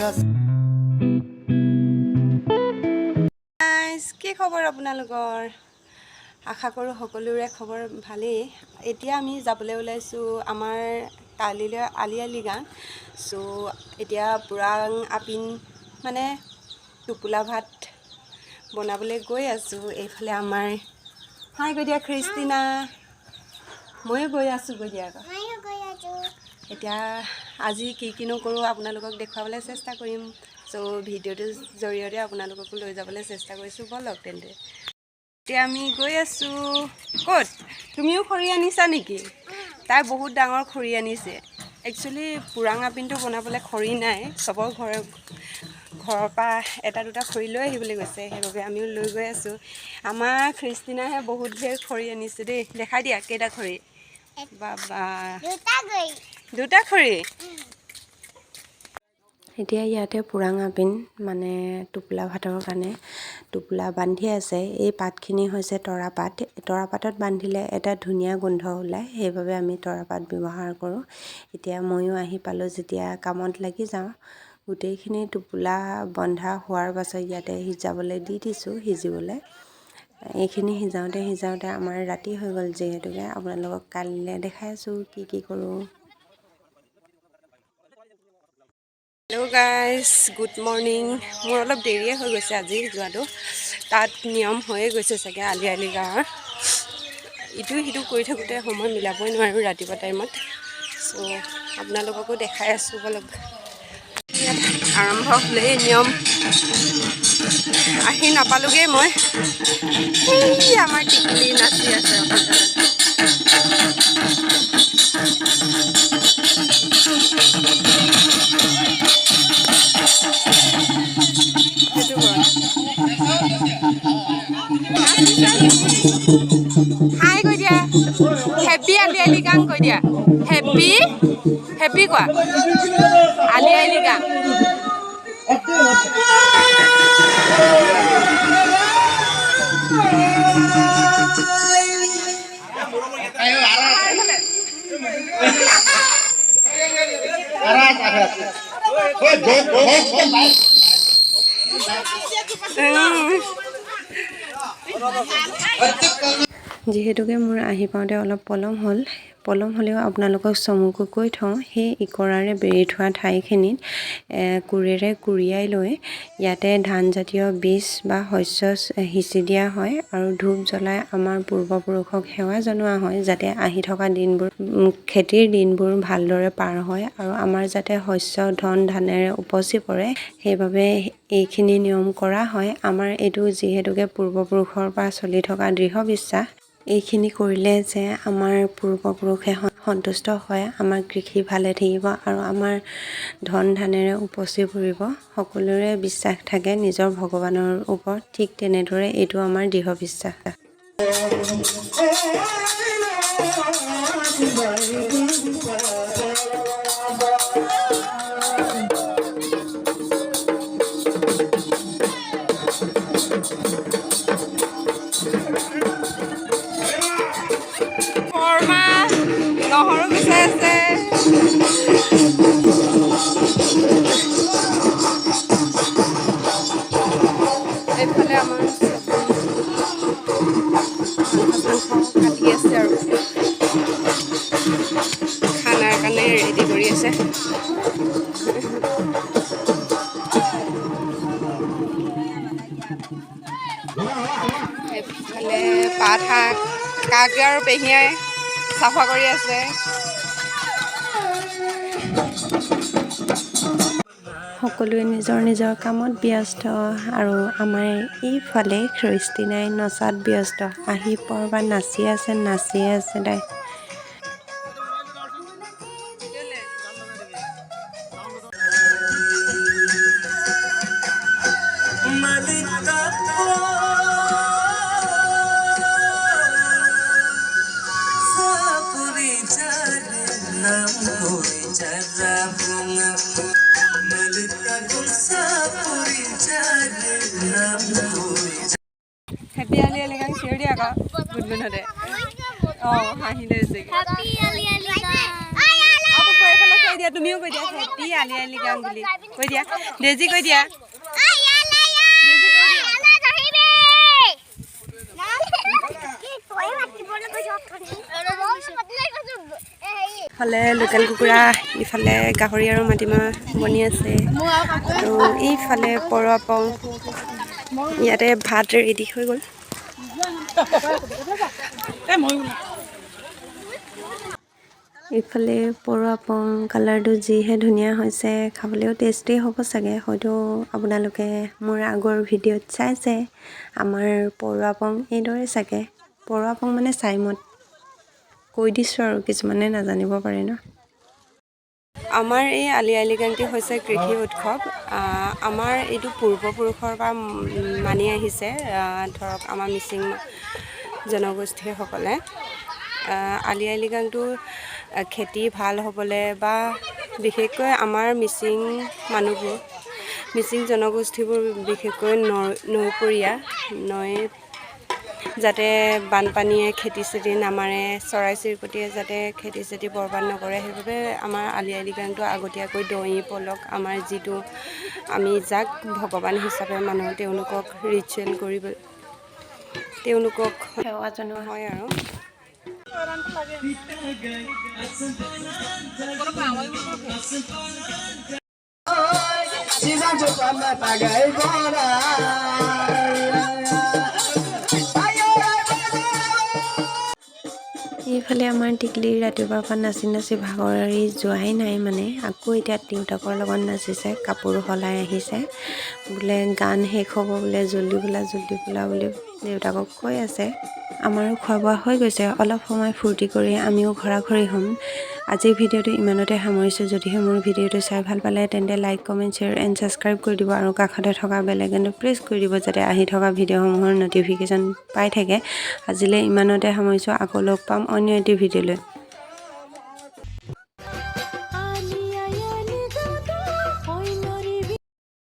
গাছ। গাইজ, কি খবৰ আপোনালোকৰ? আশা কৰোঁ সকলোৰে খবৰ ভালেই। এতিয়া আমি যাবলৈ ওলাইছোঁ আমাৰ কালিলৈ আলি আই লৃগাং। চ' এতিয়া পুৰাং আপিন মানে টোপোলা ভাত বনাবলৈ গৈ আছোঁ। এইফালে আমাৰ, হাই গৈ দিয়া খ্ৰীষ্টিনা, ময়ো গৈ আছোঁ, গৈ দিয়া আকৌ। এতিয়া আজি কি কিনো কৰোঁ আপোনালোকক দেখুৱাবলৈ চেষ্টা কৰিম। চ' ভিডিঅ'টোৰ জৰিয়তে আপোনালোককো লৈ যাবলৈ চেষ্টা কৰিছোঁ। ব'লক তেন্তে, এতিয়া আমি গৈ আছোঁ। ক'ত? তুমিও খৰি আনিছা নেকি? তাই বহুত ডাঙৰ খৰি আনিছে। একচুৱেলি পুৰাং আপিনটো বনাবলৈ খৰি নাই। চবৰ ঘৰে ঘৰৰ পৰা এটা দুটা খৰি লৈ আহিবলৈ গৈছে, সেইবাবে আমিও লৈ গৈ আছোঁ। আমাৰ খ্ৰীষ্টিনাহে বহুত ধেৰ খৰি আনিছে দেই। দেখাই দিয়া কেইটা খৰি। বাবা, দুটা খৰি। এতিয়া ইয়াতে পুৰাং আপিন মানে টোপোলা ভাতৰ কাৰণে টোপোলা বান্ধি আছে। এই পাতখিনি হৈছে তৰাপাত। তৰাপাতত বান্ধিলে এটা ধুনীয়া গোন্ধ ওলায়, সেইবাবে আমি তৰাপাত ব্যৱহাৰ কৰোঁ। এতিয়া ময়ো আহি পালোঁ যেতিয়া কামত লাগি যাওঁ। গোটেইখিনি টোপোলা বন্ধা হোৱাৰ পাছত ইয়াতে সিজাবলৈ দি দিছোঁ সিজিবলৈ। এইখিনি সিজাওঁতে সিজাওঁতে আমাৰ ৰাতি হৈ গ'ল। যিহেতুকে আপোনালোকক কালিলৈ দেখাই আছোঁ কি কি কৰোঁ। Hello' guys, good morning. মোৰ অলপ দেৰিয়ে হৈ গৈছে আজি যোৱাটো। তাত নিয়ম হৈয়ে গৈছে চাগে আলি আই লৃগাঙৰ। ইটো সিটো কৰি থাকোঁতে সময় মিলাবই নোৱাৰোঁ ৰাতিপুৱা টাইমত। চ' আপোনালোককো দেখাই আছোঁ, ব'লক। ইয়াত আৰম্ভ হ'লেই নিয়ম। আহি নাপালোগৈ মই। এই আমাৰ টিকলি নাচি আছে অকল। সেইটো কৰ। হাই কৈ দিয়া, হেপী আলি আই লৃগাং কৈ দিয়া। হেপী, হেপী কোৱা, আলি আই লৃগাং। যিহেতুকে মোৰ আহি পাওঁতে অলপ পলম হ'ল, পলম হ'লেও আপোনালোকক চমুকৈ কৈ থওঁ। সেই ইকৰাৰে বেৰি থোৱা ঠাইখিনিত কোৰেৰে কুৰিয়াই লৈ ইয়াতে ধানজাতীয় বীজ বা শস্য সিঁচি দিয়া হয় আৰু ধূপ জ্বলাই আমাৰ পূৰ্বপুৰুষক সেৱা জনোৱা হয়, যাতে আহি থকা দিনবোৰ খেতিৰ দিনবোৰ ভালদৰে পাৰ হয় আৰু আমাৰ যাতে শস্য ধন ধানেৰে উপচি পৰে, সেইবাবে এইখিনি নিয়ম কৰা হয়। আমাৰ এইটো যিহেতুকে পূৰ্বপুৰুষৰ পৰা চলি থকা দৃঢ় বিশ্বাস, এইখিনি কৰিলে যে আমাৰ পূৰ্বপুৰুষে সন্তুষ্ট হয়, আমাৰ কৃষি ভালে থাকিব আৰু আমাৰ ধন ধানেৰে উপচি পৰিব। সকলোৰে বিশ্বাস থাকে নিজৰ ভগৱানৰ ওপৰত, ঠিক তেনেদৰে এইটো আমাৰ দৃঢ় বিশ্বাস। বৰমা নহৰু গুচাই আছে। এইফালে আমাৰ চব্জি, মাংস চাংস কাটি আছে আৰু খানাৰ কাৰণে ৰেডি কৰি আছে। এইফালে পাত শাক কাকে আৰু পেহীয়ে চাফা কৰি আছে। সকলোৱে নিজৰ নিজৰ কামত ব্যস্ত আৰু আমাৰ এইফালে খ্ৰীষ্টিনাই নচাত ব্যস্ত। আহি পৰবা নাচি আছে, নাচিয়ে আছে তাই। হেপী আলি আই লৃগাং চিঞৰি দিয়া আকৌ গুণগুণতে। অঁ, হাঁহি লৈছে। Happy Ali Ali. আকৌ এইফালে চাই। দিয়া, তুমিও কৈ দিয়া হেপী আলি আই লৃগাং বুলি কৈ দিয়া। ডেজি, কৈ দিয়া। ডেজি, কৈ দিয়া। ইফালে লোকেল কুকুৰা, ইফালে গাহৰি আৰু মাটিমাহ বনি আছে আৰু এইফালে পৰুৱা পং। ইয়াতে ভাত ৰেডি হৈ গ'ল। ইফালে পৰুৱা পং কালাৰটো যিহে ধুনীয়া হৈছে, খাবলৈও টেষ্টি হ'ব চাগে। হয়তো আপোনালোকে মোৰ আগৰ ভিডিঅ'ত চাইছে, আমাৰ পৰুৱা পং এইদৰে চাগে। পৰুৱা পং মানে চাইমদ কৈ দিছোঁ আৰু, কিছুমানে নাজানিব পাৰে ন। আমাৰ এই আলি আই লৃগাংটি হৈছে কৃষি উৎসৱ। আমাৰ এইটো পূৰ্বপুৰুষৰ পৰা মানি আহিছে। ধৰক আমাৰ মিচিং জনগোষ্ঠীসকলে আলি আই লৃগাংটো খেতি ভাল হ'বলৈ বা বিশেষকৈ আমাৰ মিচিং মানুহবোৰ, মিচিং জনগোষ্ঠীবোৰ বিশেষকৈ নৈপৰীয়া। নৈ যাতে বানপানীয়ে খেতি চেতি নামাৰে, চৰাই চিৰিকটিয়ে যাতে খেতি চেতি বৰবাদ নকৰে, সেইবাবে আমাৰ আলি আই লৃগাংটো আগতীয়াকৈ দঞি পলক, আমাৰ যিটো আমি যাক ভগৱান হিচাপে মানো, তেওঁলোকক ৰিচুৱেল কৰিব, তেওঁলোকক সেৱা জনোৱা হয় আৰু এইফালে আমাৰ টিকলি ৰাতিপুৱাৰ পৰা নাচি নাচি ভাগৰি যোৱাই নাই মানে, আকৌ এতিয়া দেউতাকৰ লগত নাচিছে। কাপোৰ সলাই আহিছে, বোলে গান শেষ হ'ব বোলে, জল্দি বোলা, জল্দি বোলা বুলি দেউতাকক কৈ আছে। আমাৰো খোৱা বোৱা হৈ গৈছে। অলপ সময় ফূৰ্তি কৰি আমিও ঘৰা ঘৰি হ'ম। আজিৰ ভিডিঅ'টো ইমানতে সামৰিছোঁ। যদিহে মোৰ ভিডিঅ'টো চাই ভাল পালে, তেন্তে like, comment, share and subscribe কৰি দিব আৰু কাষতে থকা বেল আইকনটো প্ৰেছ কৰি দিব, যাতে আহি থকা ভিডিঅ'সমূহৰ ন'টিফিকেশ্যন পাই থাকে। আজিলৈ ইমানতে সামৰিছোঁ। আকৌ লগ পাম অন্য এটি ভিডিঅ'লৈ।